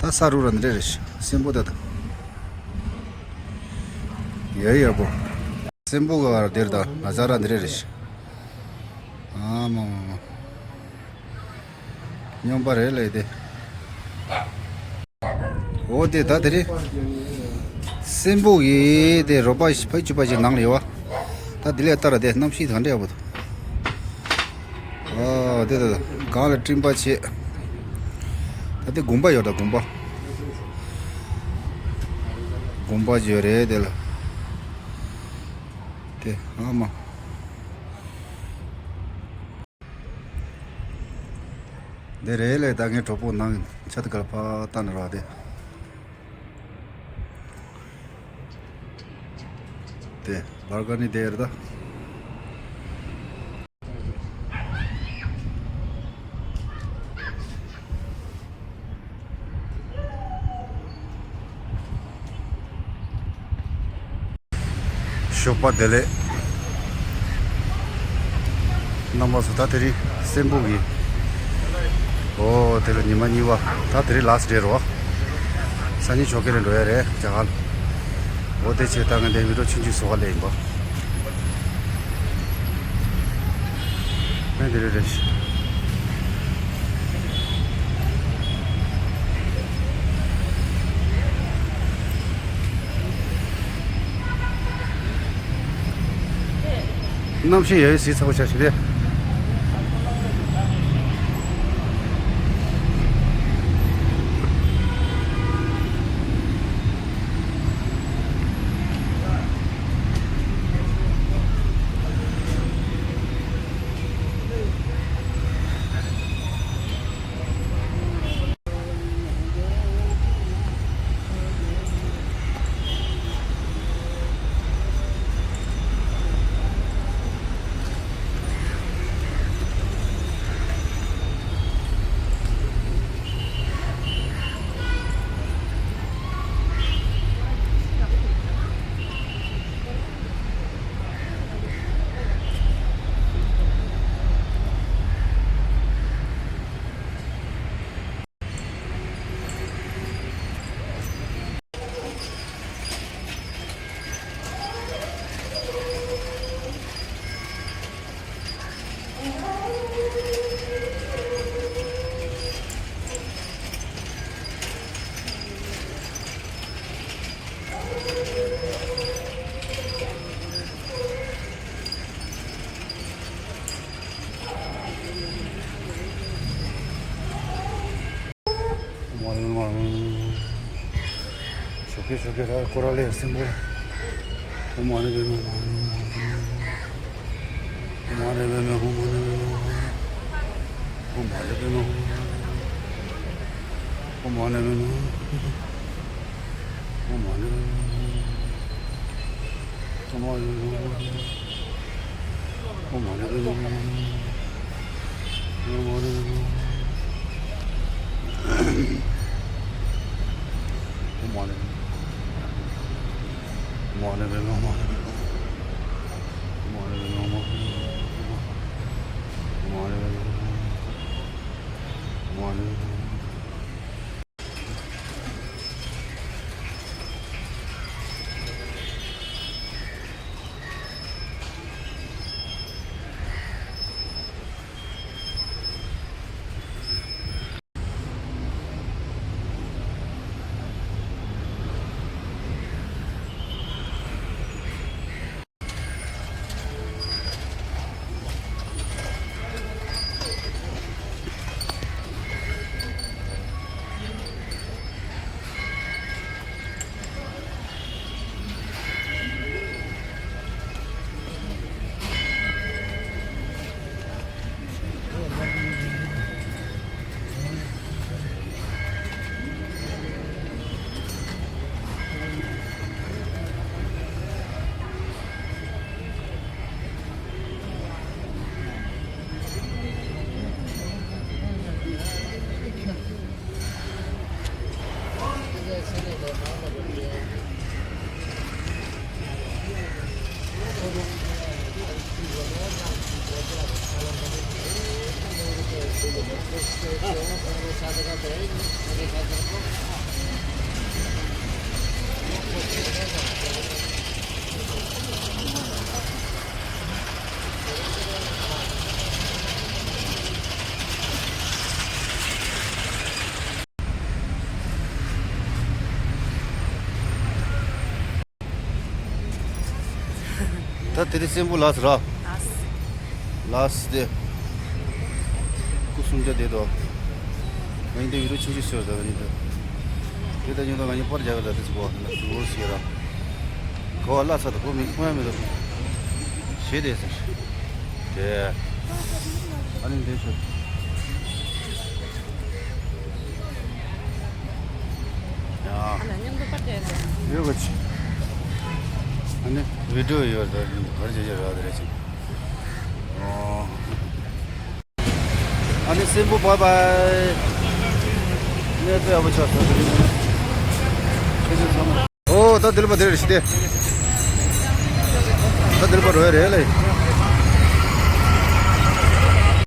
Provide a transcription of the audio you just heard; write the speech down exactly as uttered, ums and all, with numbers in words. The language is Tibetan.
ད་ས་རུ་ར་འདི་རེད། སྲིན་པོ་ད་ད། ཡ་ཡ་པོ། སྲིན་པོ་ག་ར་དེར་ད་ང་ཚ་ར་འདི་རེད། ཨ་མ་མ་མ། སྨྱོན་པ་རེད་ལས་དེ། འོ་དེ་ད་དེ་རེད། སྲིན་པོ་གི་དེ་རོ་པ་ཕ་ཆུ་པ་ཞིག་ནང་ལ་ཡོད་བ། ད་དེ་ལས་ལྟ་ར་དེ་གནམ་གཤིས་གང་འདྲ་ཡག་པོ་འདུག་ཨ་དེ་ད་གང་ལ་སྤྲིན་པ་ཆེ། ད་དེ་དགོན་པ་ཡོད་ད་དགོན་པ། དགོན་པ་ཅིག་ཡོད་རེད་དེ་ལ། དེ་ཨ་མ། འདི་རེད་ལས་ད་ངའི་གྲོགས་པོ་ནང་ཆ་དེ་གར་ཕ་ལྟ་ན་ར་དེ། དེ་བར་ག་ནི་དེ་རེད་ད། ཞོགས་པ་བདེ་ལེགས། རྣམ་པ་ཚོ་ད་དེ་རིང་སྲིན་པོ་གི། ཨོ་དེ་ལ་ཉི་མ་གཉིས་པ། ད་དེ་རིང་ལཱ་སི་ཊི་ཌེ་རོ། སང་ཉིན་ཞོགས་ཀས་ལ་འགྲོ་ཡ་རེད་རྒྱ་གར། ཨོ་དེ་བྱས་ད་ང་འདི་བི་ཌི་ཡོ་ཆུང་ཆུང་བཟོ་ག་སླེབས་ཡིན་པ། ཨེ་འདི་རེད་རེད། གནམ་གཤིས་ཡ་ཡི་ཟི་ཚ་པོ་ཆགས་ཤིག་རེད། ཞོགས་ཀས་ཞོགས་ཀས་ར་སྐོར་ར་ལས་སྲིན་པོ། ཨོཾ་མ་ཎི་པདྨེ། ཨོཾ་མ་ཎི་པདྨེ། ཨོཾ་མ་ཎི་པདྨེ། ཨོཾ་མ་ཎི་པདྨེ། ཨོཾ་མ་ཎི་པདྨེ། ཨོཾ་མ་ཎི་པདྨེ། ཨོཾ་མ་ཎི་པདྨེ། ཨོཾ་མ་ཎི་པདྨེ། ཨོཾ་མ་ཎི་པདྨེ། ཨོཾ་མ་ཎི་པདྨེ། ཨོཾ་མ་ཎི་པདྨེ། ཨོཾ་མ་ཎི་པདྨེ། ཨོཾ་མ་ཎི་པདྨེ། ཨོཾ་མ་ཎི་པདྨེ། ད་དེ་རིང་སྲིན་པོ་ལགས་ར། ལགས་ཏེ། སྐུ་གསུམ་ཆ་དེ་དོ། ང་ཡིན་དེ་ཡུ་རུ་ཆུང་ཆུང་ཤོར་ད་ང་ཡིན་དེ། དེ་ད་ཡིན་དོ་ང་ཡིན་པར་རྒྱག་ད་དེ་ཚོ་གོ་ན་ཞུ་བོ་ཟེར་ར། གོ་བ་ལ་ཚ་ད་གོ་མི་ཁོང་ཡ་མི་འདུག་ཞེས་དེ་ཟེར། དེ། ཨ་ནི་འདི་ཤོད། ཡ། ཡོད་ག་ཅི། ཨ་ནི་བི་ཌིའོ་ཡོད་ད་གར་བྱེད་ཀྱི་ར་དེ་རེད་ཅིག་ཨོ། ཨ་ནི་སྲིན་པོ་བཱའི་བཱའི། གནས་ཚུལ་ཡག་པོ་ཆགས་སོང་། ཁྱེད་ཚོ་ཚང་མ། ཨོ་ད་དེ་ལ་པ་དེ་རེད་ཤི་དེ། ད་དེ་ལ་པ་རོ་ཡ་རེད་ལེ།